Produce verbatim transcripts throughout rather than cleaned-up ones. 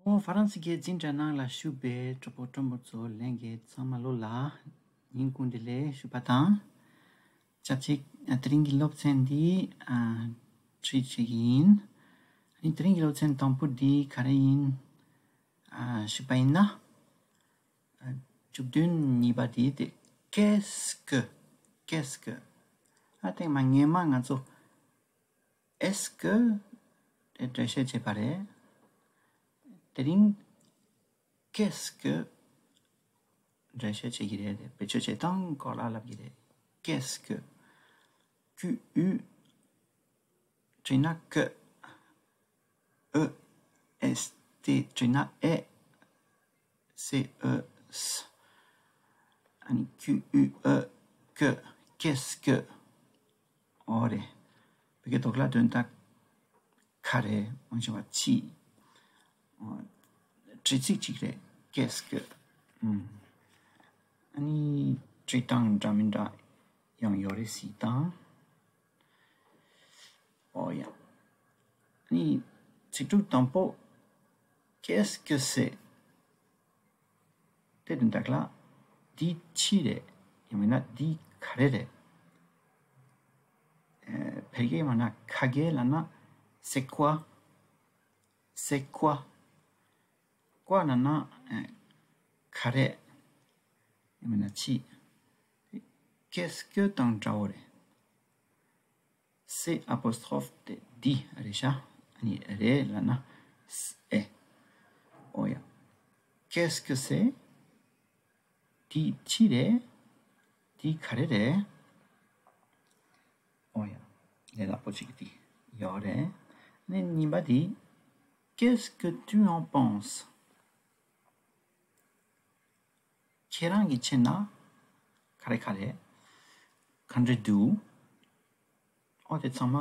ཨོ། ཧྥ་རན་སི་སྐད་འཛིན་གྲྭ་ནང་ལ་བཞུགས་པའི་གྲོགས་པོ་གྲོགས་མོ་ཚོ་ལྷན་རྒྱས་ཚང་མ་ལོ་ལ་ཡིན་གུང་བདེ་ལེགས་ཞུ་བ་དང་། ཆབས་ཅིག་ཨ། དེ་རིང་གི་སློབ་ཚན་འདི་ཨ། ཁྲིད་བྱེད་ཀྱི་ཡིན། ཨ་ནི་དེ་རིང་གི་སློབ་ཚན་དང་པོ་འདི་ག་རེ་ཡིན་ཨ། ཞུས་པ་ཡིན་ན། ཨ། བཅུ་བདུན་གཉིས་པ་འདི་དེ། Qu'est-ce que? Qu'est-ce que? ཨ། ཐེངས་མ་སྔོན་མ་ང་ཚོ། Est-ce que དེ་འགྲེལ་བཤད་བྱས་པ་རེད། དེ་རིང་Qu'est-ce que འགྲེལ་བཤད་བྱེད་ཀྱི་རེད། དེ་བེད་སྤྱོད་བྱེད་སྟངས་སྐོར་ལ་ལབ་ཀྱི་རེད། Qu'est-ce que? Q U བྲིས་ན་que, E S T བྲིས་ན་ཨེ། C E S ཨ་ནི་Q U E que, qu'est-ce que? ཨོ་རེད། བོད་སྐད་ཐོག་ལ་དོན་དག་ག་རེ། འོན་ཀྱང་བ་ཅི། ཨོ། དྲི་ཚིག་ཅིག་རེད། Qu'est-ce que? ཨུམ། ཨ་ནི་བྲིས་སྟངས་འདྲ་མི་འདྲ་ཡང་ཡོད་རེད་ཟེར་དང་། ཨོ་ཡ། ཨ་ནི་ཚིག་གྲུབ་དང་པོ། Qu'est-ce que c'est? དེ་དོན་དག་ལ། འདི་ཅི་རེད། ཡང་མིན་ན་འདི་ག་རེ་རེད། ཨ། བོད་སྐད་མ་ན་ཁ་སྐད་ལ་ན། C'est quoi? C'est quoi? Quoi ལ་ན། ཨ། ག་རེ། ཡང་མིན་ན་ཅི། Qu'est-ce que དང་འདྲ་བོ་རེད། C'est apostrophe དེ་འདི་རེད་ཤག་ཨ་ནི་རེད་ལབ་ན་ཨེ། ཨོ་ཡ། Qu'est-ce que c'est? འདི་ཅི་རེད། འདི་ག་རེ་རེད། ཨོ་ཡ། ལས་སླ་པོ་ཅིག་འདི་ཡོད་རེད། ཨ་ནི་གཉིས་པ་འདི། Qu'est-ce que tu en penses? ཁྱེད་རང་གི་ཆེད་ན་ག་རེ་ག་རེ། ག་འདྲ་འདུག་ཨོ། དེ་ཚང་མ་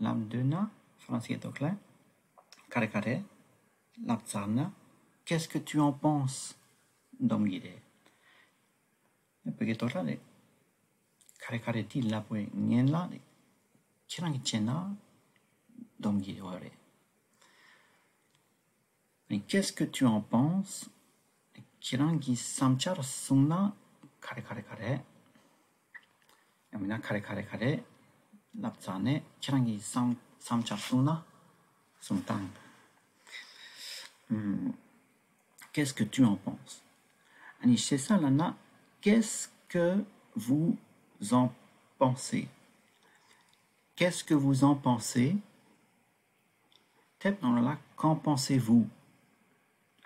ལབ་འདོད་ན་ཧྥ་རན་སི་སྐད་ཐོག་ལ་ག་རེ་ག་རེ་ལབ་ཚར་ན། Qu'est-ce que tu en penses? འདོམ་གྱི་རེད། བོད་སྐད་ཐོག་ལ་རེད། ག་རེ་ག་རེ་དེ་ལབ་པའི་སྔོན་ལ་རེད། ཁྱེད་རང་གི་ཆེད་ན་འདོམ་གྱི་ཡོད་རེད། Qu'est-ce que tu en penses? ཁྱེད་རང་གི་བསམ་འཆར་གསུངས་ན་ག་རེ་ག་རེ་ག་རེ། ཡང་མིན་ན་ག་རེ་ག་རེ་ག་རེ་ལབ་ཚར་ནས་ཁྱེད་རང་གི་བསམ་བསམ་འཆར་གསུངས་ན་གསུང་སྟངས། ཨུམ། Qu'est-ce que tu en penses? ཨ་ནི་ཞེ་ས་ལབ་ན། Qu'est-ce que vous en pensez? Qu'est-ce que vous en pensez? དེབ་ནང་ལ་Qu'en pensez-vous?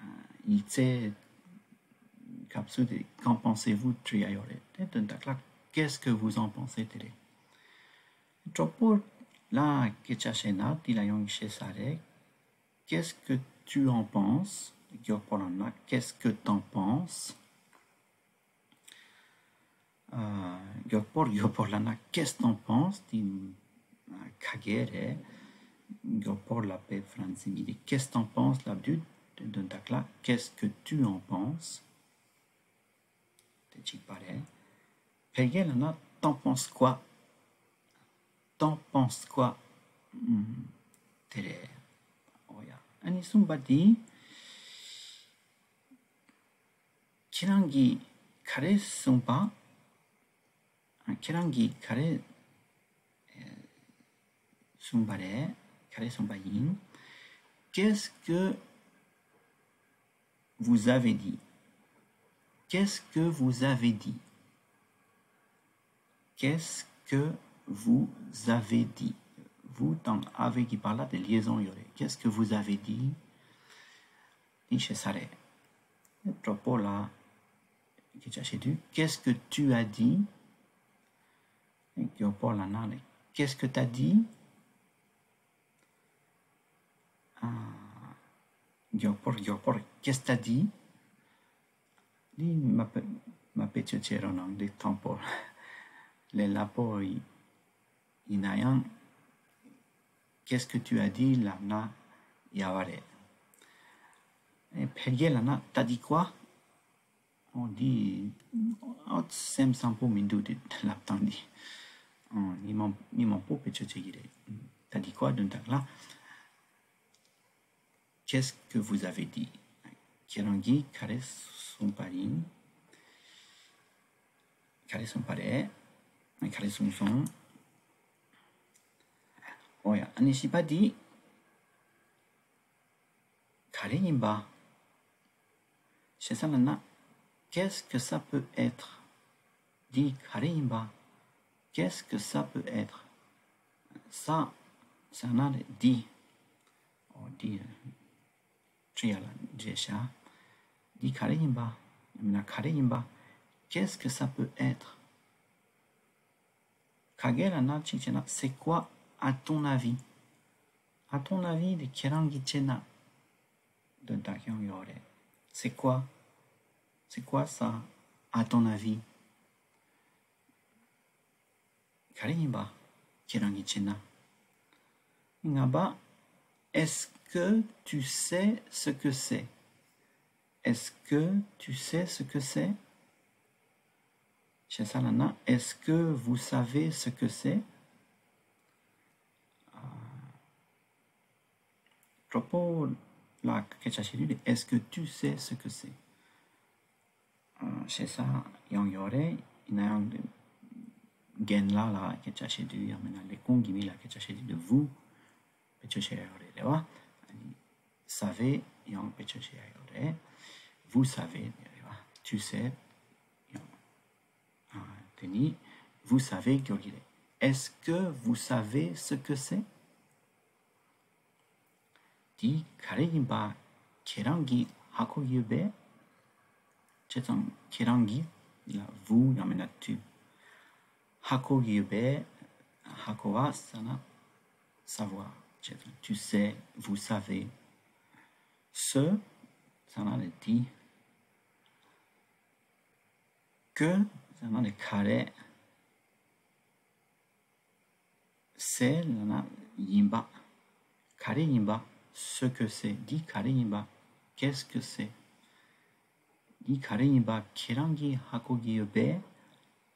ཨ། ཡིག་ཚད་སྐབས་སུ་དེ་Qu'en pensez-vous བྲིས་ཡ་ཡོད་རེད། དེ་དོན་དག་ལ་Qu'est-ce que vous en pensez དེ་རེད། གྲོགས་པོ་ལ་སྐད་ཆ་བཤད་ན་དེ་ལ་ཡང་ཞེ་ས་རེད། Qu'est-ce que tu en penses? མགྱོགས་པོ་ལབ་ན། Qu'est-ce que t'en penses? ཨ། མགྱོགས་པོར་མགྱོགས་པོར་ལབ་ན། Qu'est-ce t'en penses? དེ་ཨ། ཁ་སྐད་རེད། མགྱོགས་པོར་ལབ་པའི་ཧྥ་རན་སི་མི་དེ། Qu'est-ce t'en penses? ལབ་དུས་དོན་དག་ལ། Qu'est-ce que tu en penses? དེ་གཅིག་པ་རེད། བོད་སྐད་ལབ་ན། T'en penses quoi? T'en penses quoi? ཨུམ། དེ་རེད། ཨོ་ཡ། ཨ་ནི་གསུམ་པ་དེ། ཁྱེད་རང་གིས་ག་རེ་གསུངས་པ། ཨ། ཁྱེད་རང་གིས་ག་རེ་ཨེ། གསུངས་པ་རེད། ག་རེ་གསུངས་པ་ཡིན། Qu'est-ce que vous avez dit? Qu'est-ce que vous avez dit? Qu'est-ce que vous avez dit? Vous དང་avez གི་བར་ལ་དེ་liaison ཡོད་རེད། Qu'est-ce que vous avez dit? དེ་ཞེ་ས་རེད། གྲོགས་པོ་ལ་སྐད་ཆ་བཤད་དུས། Qu'est-ce que tu as dit? མགྱོགས་པོ་ལབ་ན་ལེ། Qu'est-ce que t'as dit? ཨ། མགྱོགས་པོར་མགྱོགས་པོར། Qu'est-ce que t'as dit? འདི་མ་བེད་མ་བེད་སྤྱོད་བྱེད་རོགས་གནང་། འདི་དང་པོ་ལས་སླ་པོ་ཡིན་ན་ཡང་། Qu'est-ce que tu as dit? ལབ་ན་ཡག་པ་རེད། ཨེ། བོད་སྐད་ལབ་ན། T'as dit quoi? ཨོ། འདི་ཨོ་སེམས་བཟང་པོ་མི་འདུག་འདི་ལབ་སྟངས་འདི། ཨོ། མི་མང་མི་མང་པོ་བེད་སྤྱོད་བྱེད་ཀྱི་རེད། T'as dit quoi དོན་དག་ལ། Qu'est-ce que vous avez dit? ཁྱེད་རང་གིས་ག་རེ་གསུངས་པ་ཡིན། ག་རེ་གསུངས་པ་རེད། ག་རེ་གསུངས་སོང་། ཨོ་ཡ། ཨ་ནི་བཞི་པ་འདི་ག་རེ་ཡིན་པ། ཞེ་ས་ལབ་ན། Qu'est-ce que ça peut être? འདི་ག་རེ་ཡིན་པ། Qu'est-ce que ça peut être? ས་ཟེར་ན་འདི། ཨོ་འདི། ཁྲི་ཡ་ལ་འདྲེས་བྱ། འདི་ག་རེ་ཡིན་པ། ཡང་མིན་ན་ག་རེ་ཡིན་པ། Qu'est-ce que ça peut être? ག་གེ་ལ་ན་གཅིག་བྱས་ན། C'est quoi à ton avis? À ton avis དེ་ཁྱེད་རང་གི་བྱས་ན་དོན་དག་ཡང་ཡོད་རེད། C'est quoi? C'est quoi ça à ton avis? ག་རེ་ཡིན་པ། ཁྱེད་རང་གི་བྱས་ན། ལྔ་པ། Est-ce que tu sais ce que c'est? Est-ce que tu sais ce que c'est? ཞེ་ས་ལབ་ན། Est-ce que vous savez ce que c'est? གྲོགས་པོ་ལ་སྐད་ཆ་བཤད་དུས། Est-ce que tu sais ce que c'est? ཞེ་ས་ཡང་ཡོད་རེད། ཡིན་ན་ཡང་རྒན་ལགས་ལ་སྐད་ཆ་བཤད་དུས། ཡང་མིན་ན་ལས་ཁུངས་ཀྱི་མི་ལ་སྐད་ཆ་བཤད་དུས། vous བེད་སྤྱོད་བྱེད་ཡ་ཡོད་རེད། རེད་བ། ཨ་ནི་savez ཡང་བེད་སྤྱོད་བྱེད་ཡ་ཡོད་རེད། Vous savez རེད་བ། Tu sais ཡང་། ཨ། དེ་ནི་vous savez སྐྱོར་གྱི་རེད། Est-ce que vous savez ce que c'est? འདི་ག་རེ་ཡིན་པ་ཁྱེད་རང་གིས་ཧ་གོ་ཡོད་པས། བྱས་ཙང་ཁྱེད་རང་གིས་ལ་vous ཡང་མིན་ན་tu ཧ་གོ་ཡོད་པས། ཧ་གོ་བ་ཟེར་ན་savoir། བྱས་ཙང་tu sais, vous savez. Ce ཟེར་ན་ལས་འདི། Que ཟེར་ན་ལས་ག་རེ། C'est ལབ་ན་ཡིན་པ། ག་རེ་ཡིན་པ། Ce que c'est འདི་ག་རེ་ཡིན་པ། Qu'est-ce que c'est འདི་ག་རེ་ཡིན་པ་ཁྱེད་རང་གིས་ཧ་གོ་གི་ཡོད་པས།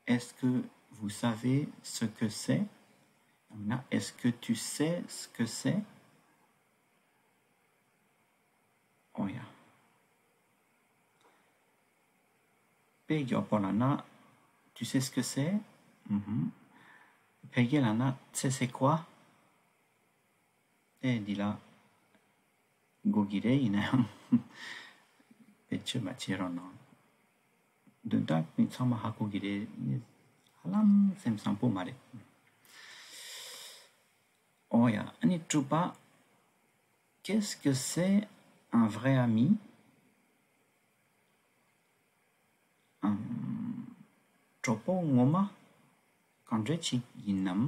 Est-ce que vous savez ce que c'est? ཡང་ན། Est-ce que tu sais ce que c'est? ཨོ་ཡ། དཔེ་མགྱོགས་པོ་ལབ་ན། Tu sais ce que c'est? ཨུ་ཧུམ། ཕལ་སྐད་ལབ་ན། C'est, c'est quoi? ཨེ་འདི་ལ་དགོས་ཀྱི་རེད། ཡིན་ན་ཡང་བེད་སྤྱོད་མ་བྱེད་རོགས་གནང་། དོན་དག་ནི་ཚང་མ་ཧ་གོ་གི་རེད། ཧ་ལམ་སེམས་བཟང་པོ་མ་རེད། ཨོ་ཡ། ཨ་ནི་དྲུག་པ། Qu'est-ce que c'est un vrai ami? ཨམ། གྲོགས་པོ་ངོ་མ་གང་འདྲ་ཅིག་ཡིན་ནམ།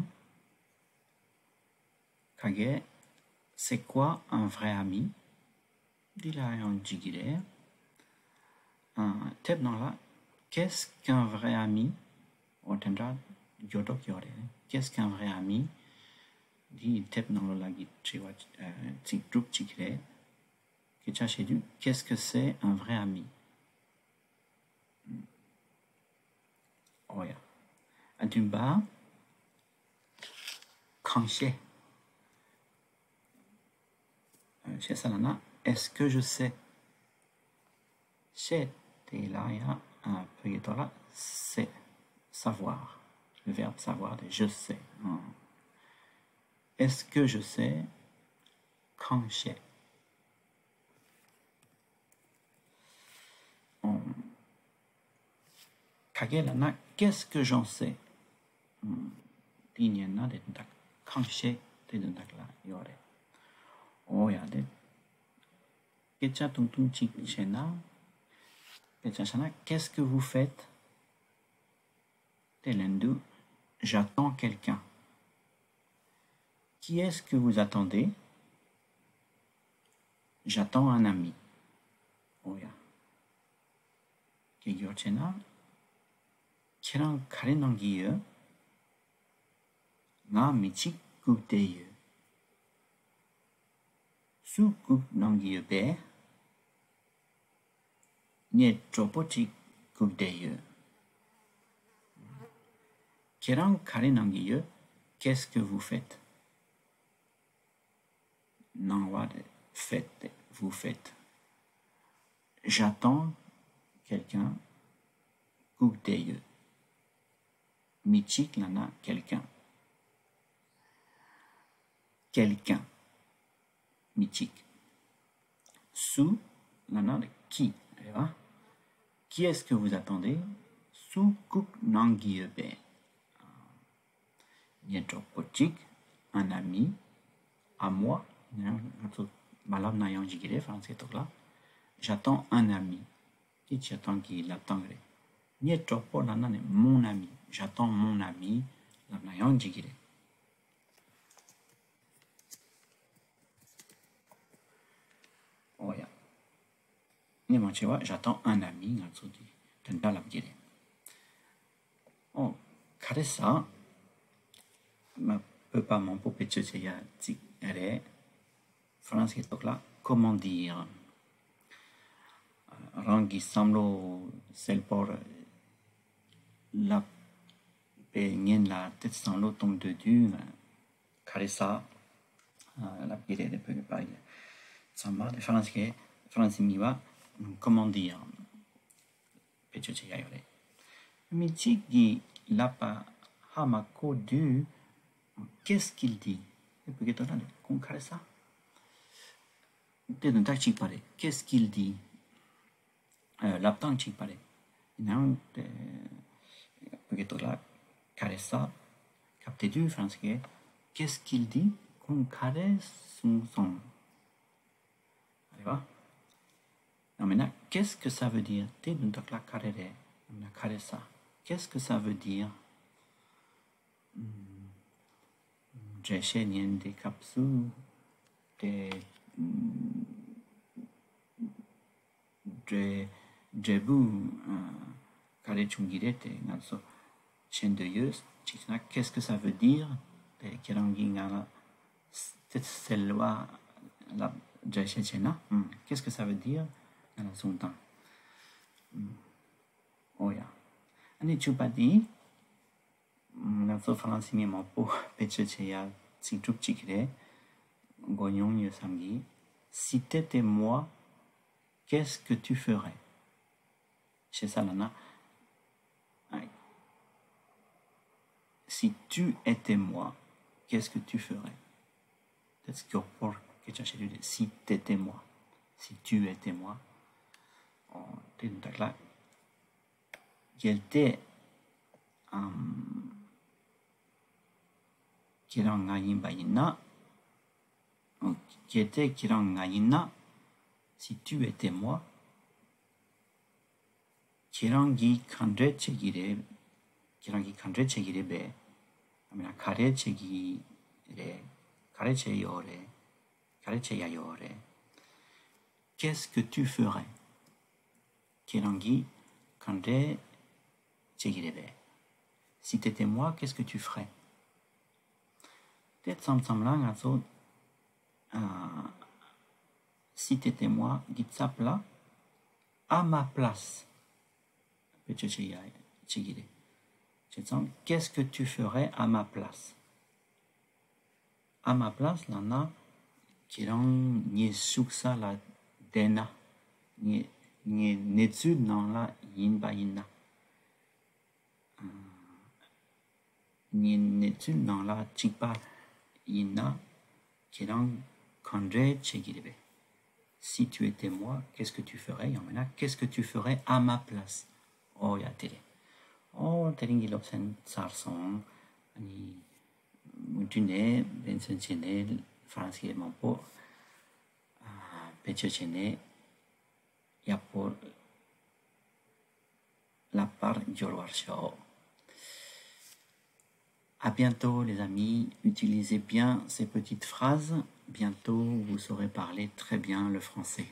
ག་གེ། C'est quoi un vrai ami? འདི་ལ་ཡང་འཇིགས་ཀྱི་རེད། ཨ། དེབ་ནང་ལ། Qu'est-ce qu'un vrai ami? ཨོ་དེ་འདྲ་སྦྱོར་སྒྲོག་ཡོད་རེད། Qu'est-ce qu'un vrai ami? འདི་དེབ་ནང་ལོགས་ལ་གི་དྲི་བ། ཨ། ཚིག་གྲུབ་ཅིག་རེད། སྐད་ཆ་བཤད་དུས། Qu'est-ce que c'est un vrai ami? ཨོ་ཡ། ཨ། བདུན་པ། གང་ཤེས། ཤེས་ས་ལབ་ན། Est-ce que je sais? ཤེས་དེ་ལ་ཡ། ཨ། བོད་ཡིག་ཐོག་ལ། C'est, savoir. Le verbe savoir དེ། Je sais. ཨ། Est-ce que je sais? གང་ཤེས། ཨོ། ག་གེ་ལབ་ན། Qu'est-ce que j'en sais? ཨམ། དེ་ཉན་ན་དེ་དོན་དག་གང་ཤེས་དེ་དོན་དག་ལ་ཡོད་རེད། ཨོ་ཡ། དེ་སྐད་ཆ་ཐུང་ཐུང་ཅིག་བཤད་ན། སྐད་ཆ་བཤད་ན། Qu'est-ce que vous faites? དེ་ལན་དུ། J'attends quelqu'un. Qui est-ce que vous attendez? J'attends un ami. ཨོ་ཡ། སྐད་སྒྱུར་བྱས་ན། ཁྱེད་རང་ག་རེ་གནང་གི་ཡོད། ང་མི་གཅིག་སྒུག་བསྡད་ཡོད། སུ་སྒུག་གནང་གི་ཡོད་པས། ངས་གྲོགས་པོ་གཅིག་སྒུག་བསྡད་ཡོད། ཁྱེད་རང་ག་རེ་གནང་གི་ཡོད། Qu'est-ce que vous faites? གནང་བ་རེད། Faites དེ། vous faites. J'attends quelqu'un, ལྐུགས་བསྡད་ཡོད། མི་གཅིག་ལབ་ན་quelqu'un. Quelqu'un. མི་གཅིག. སུ་ལབ་ན་qui རེད་བ། Qui est-ce que vous attendez? སུ་ལྐུགས་གནང་གི་ཡོད་པས། ངའི་གྲོགས་པོ་གཅིག un ami, à moi. ཡང་ང་ཚོ་མ་ལབ་ན་ཡང་འགྲིག་གི་རེད། ཧྥ་རན་སིའི་ཐོག་ལ། J'attends un ami. དེ་བྱེད་སྟངས་ཀྱི་ལབ་སྟངས་རེད། ངའི་གྲོགས་པོ་ལབ་ན་ནི་mon ami. J'attends mon ami ལབ་ན་ཡང་འགྲིག་གི་རེད། ཨོ་ཡ། ངས་མང་ཆེ་བ་j'attends un ami ང་ཚོ་དེ་དེ་འདྲ་ལབ་ཀྱི་རེད། ཨོ། ག་རེ་ཟ། མ་བོད་པ་མང་པོ་བེད་སྤྱོད་བྱེད་ཡ་ཅིག་རེད། ཧྥ་རན་སིའི་ཐོག་ལ་comment dire. རང་གི་བསམ་བློ་གསལ་པོར་ལབ་པའི་ཉིན་ལ་དེ་བསམ་བློ་གཏོང་འདོད་དུས་ང་ག་རེ་ཟ་ལབ་ཀྱི་རེད། དེ་བོད་པ་ཡི་ཚང་མ་དེ་ཧྥ་རན་སི་ཧྥ་རན་སི་མི་བ་comment dire བེད་སྤྱོད་བྱེད་ཡ་ཡོད་རེད། མི་གཅིག་གིས་ལབ་པ་ཧ་མ་གོ་དུས་qu'est-ce qu'il dit? དེ་བོད་སྐད་ཐོག་ལ་ཁོང་ག་རེ་ཟ། དེ་དོན་དག་གཅིག་པ་རེད། Qu'est-ce qu'il dit? ལབ་སྟངས་གཅིག་པ་རེད། ཡིན་ནའང་དེ་བོད་སྐད་ཐོག་ལ་ག་རེ་ཟ། སྐབས་དེ་དུས་ཧྥ་རན་སི་སྐད། Qu'est-ce qu'il dit? ཁོང་ག་རེ་གསུངས་སོང་། རེད་བ། ཡང་མིན་ན། Qu'est-ce que ça veut dire? དེ་དོན་དག་ལ་ག་རེ་རེད། ཡང་མིན་ན་ག་རེ་ཟ། Qu'est-ce que ça veut dire? འགྲེལ་བཤད་ཉན་དེ་སྐབས་སུ་དེ་འབྲས་འབྲས་བུ་ག་རེ་བྱུང་གི་རེད་དེ་ང་ཚོ་ཤེས་འདོད་ཡོད། གཅིག་ན་qu'est-ce que ça veut dire? དེ་ཁྱེད་རང་གིས་ང་ལ་དེ་གསལ་བ་ལ་འགྲེལ་བཤད་བྱས་ན། Qu'est-ce que ça veut dire? ང་ལ་གསུངས་དང་། ཨོ་ཡ། ཨ་ནི་བཅུ་པ་དེ། ང་ཚོ་ཧྥ་རན་སི་མི་མང་པོ་བེད་སྤྱོད་བྱེད་ཡ་ཚིག་གྲུབ་ཅིག་རེད། གོ་མྱོང་ཡོད་བསམ་གི། Si t'étais moi, qu'est-ce que tu ferais? ཞེས་ལབ་ན། Si tu étais moi, qu'est-ce que tu ferais? དེ་མགྱོགས་པོར་སྐད་ཆ་བཤད་དུས་དེ། Si t'étais moi, si tu étais moi. དེ་འདྲ་ལ། གལ་ཏེ། ཨམ། ཁྱེད་རང་ང་ཡིན་པ་ཡིན་ན། གལ་ཏེ་ཁྱེད་རང་ང་ཡིན་ན། Si tu étais moi. ཁྱེད་རང་གིས་ག་འདྲས་བྱེད་ཀྱི་རེད། ཁྱེད་རང་གིས་ག་འདྲས་བྱེད་ཀྱི་རེད་པས། ཨ་མིན་ན་ག་རེ་བྱེད་ཀྱི་རེད། ག་རེ་བྱེད་ཡོད་རེད། ག་རེ་བྱེད་ཡ་ཡོད་རེད། Qu'est-ce que tu ferais? ཁྱེད་རང་གིས་ག་འདྲས་བྱེད་ཀྱི་རེད་པས། Si t'étais moi, qu'est-ce que tu ferais? དེ་མཚམས་མཚམས་ལ་ང་ཚོ། ཨ། Si t'étais moi གི་ཚབ་ལ། À ma place. བེད་སྤྱོད་བྱེད་ཡ་བྱེད་ཀྱི་རེད། བྱས་ཙང་། Qu'est-ce que tu ferais à ma place? À ma place ལབ་ན། ཁྱེད་རང་ངའི་ཤུགས་ས་ལ་བསྡད་ན། ངའི་ངའི་གནས་ཚུལ་ནང་ལ་ཡིན་པ་ཡིན་ན། ངའི་གནས་ཚུལ་ནང་ལ་གཅིག་པ་ཡིན་ན། ཁྱེད་རང་གང་འདྲས་བྱེད་ཀྱི་རེད་པས། Si tu étais moi, qu'est-ce que tu ferais? ཡང་མིན་ན། Qu'est-ce que tu ferais à ma place? ཨོ་ཡ་དེ་རེད། ཨོ་དེ་རིང་གི་སློབ་ཚན་ཚར་སོང་། ཨ་ནི་མུ་མཐུད་ནས་ལེ་ཚན་བྱས་ནས་ཧྥ་རན་སི་སྐད་མང་པོ་ཨ་བེད་སྤྱོད་བྱས་ནས་ཡག་པོ་ལབ་པར་འགྱུར་བར་ཤོག À bientôt, les amis. Utilisez bien ces petites phrases. Bientôt, vous saurez parler très bien le français.